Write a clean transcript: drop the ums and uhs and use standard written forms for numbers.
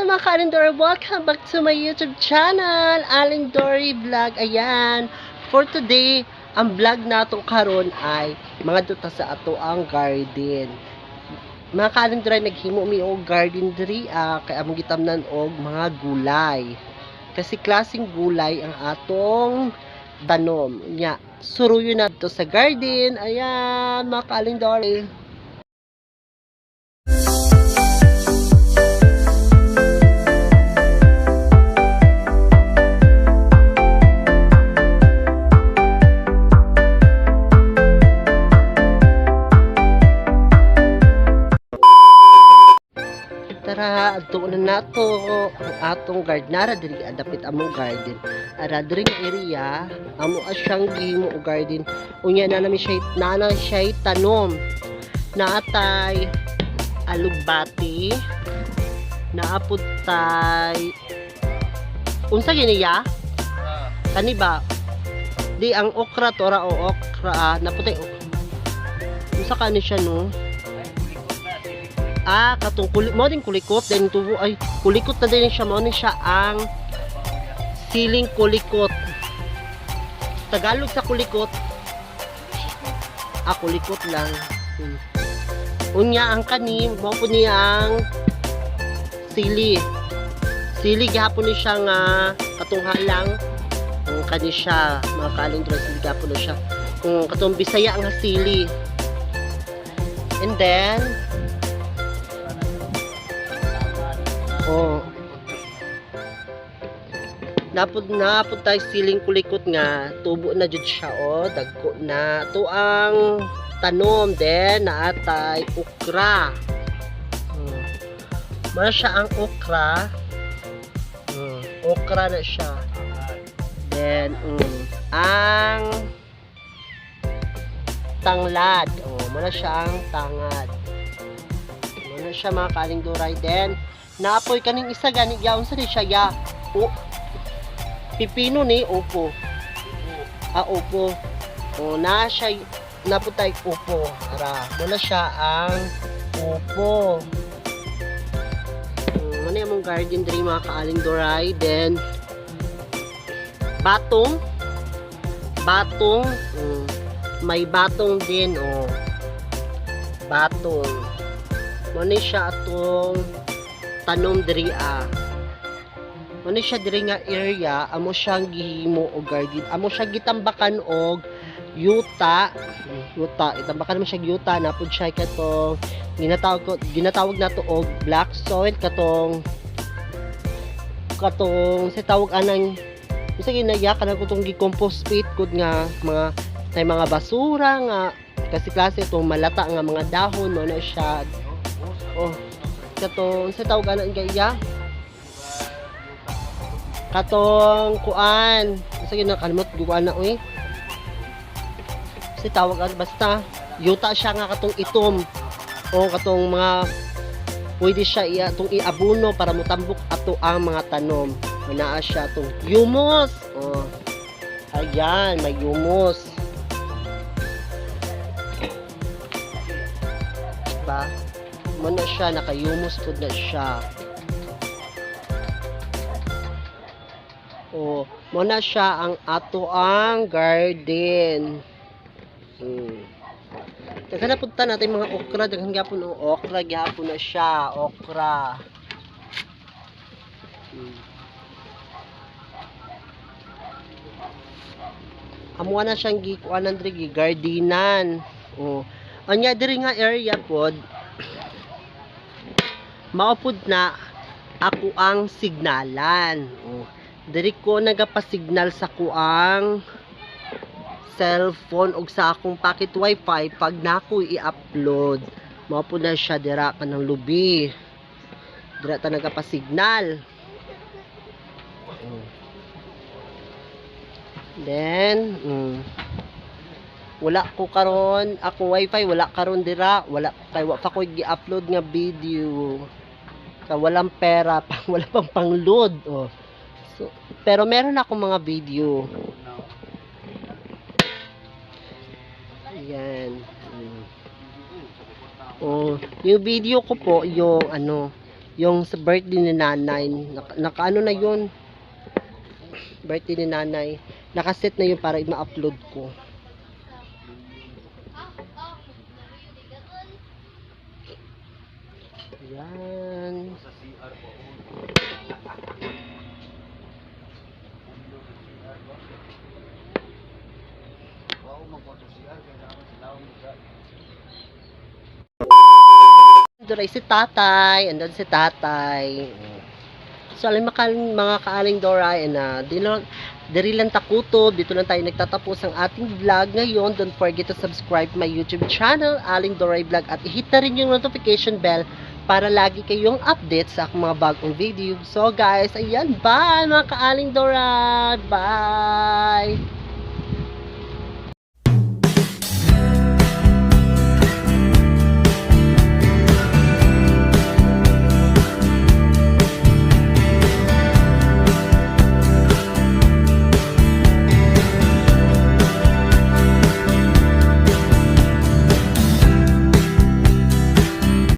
Mga ka-Aling Dory! Welcome back to my YouTube channel, Aling Dory Vlog. Ayan, for today, ang vlog nato karon ay mga duta sa ato ang garden. Mga ka-Aling Dory, naghimo mi og garden diri kay among gitamnan og mga gulay. Kasi klaseng gulay ang atong tanom. Nya, suruyo na to sa garden. Ayan, mga ka-Aling Dory. Tara, adto na nato ang atong garden. Nara diri adapit among garden. Ara diri nga area, amo asyang gihimo og garden. Unya na nami siya, na siya tanom. Naatay alugbati. Naapod tay unsa gini ya? Kani ba? Di ang okra to ra o okra naputay okra. Unsa kani siya, no? Ah, katong kulit mo din, kulikot then tubo ay kulikot na din siya, mo ni siya ang siling kulikot. Tagalog sa kulikot. Ah, kulikot lang. Unya ang kani mo po niya ang sili. Sili gihapon ni siya nga katunghalang ang kani siya, mga kalindro, sili gihapon na siya. Kung katong Bisaya nga sili. And then oh, napod napod tayo siling kulikot nga tubo na jud siya, oh, dagko na to ang tanom. Then naatay okra. Mao siya ang okra. Okra na siya. Then ang tanglad, oh, mao na siya ang tangad. Mao na siya, mga kaling duray. Then naapoy kaning isa gani yaon sa ni siya ya. O, pipino ni upo. Ah, upo. O, na siya naputay upo. Ara, mo na siya ang upo. Ano yung garden diri, mga kaaling doray. Then batong batong, may batong din, oh. Batong. Mo ni siya atong tanom diri ah. Mo ni siya diri nga area, amo siyang gihimo og garden. Amo siya gitambakan og yuta, yuta, itambakan mo siya og yuta, napud siya katong ginatawag nato og black soil, katong katong sa tawag anang bisa ginaya kanang kutong gi-compost pit gud nga mga tay mga basura nga kasi klase itong malata nga mga dahon mo na siya, oh, katong sa tawag ana nga iya katong kuan sa ginakalimot kuan na, uy, sa tawag ana, basta yuta siya nga katong itom o katong mga pwede siya iya atong iabuno para motambok ato ang mga tanom. Naa siya atong humus, oh, ayan, may humus ba mo na siya, naka-humus pud na siya. Oh, mo na siya ang ato ang garden. Daghan na punta natin mga okra, daghan gyapon, oh, okra gyapon na siya, okra. Amuha na siyang gikuanan diri, gigardinan. Oh. Anya diri nga area pod mao pod na ako ang signalan. Oh. Diri ko nagapasignal sa kuang cellphone og sa akong pocket wifi pag nako i-upload. Mao po na siya dira kanang lubi. Dira ta nagapasignal. Oh. Then, wala ko karon akong wifi, wala karon dira, wala kay wa pa ko gi-upload nga video. Ka walang pera, pang wala pang pang-load. Oh. So, pero meron akong mga video. Ayan. Oh, yung video ko po, yung ano, Yung sa birthday ni nanay. Naka ano na yun. Birthday ni nanay. Nakaset na yun para ma-upload ko. Ayan. Sa CR po. Wow, magwato CR kaya naman sila ang sa Doon ay si tatay. Andun si tatay. So, alam mga kaaling Dora, and diri lang takutob. Dito lang tayo nagtatapos ang ating vlog ngayon. Don't forget to subscribe my YouTube channel, Aling Doray Vlog, at i-hit na rin yung notification bell para lagi kayong update sa aking mga bagong video. So, guys, ayan. Bye, mga kaaling Dora. Bye!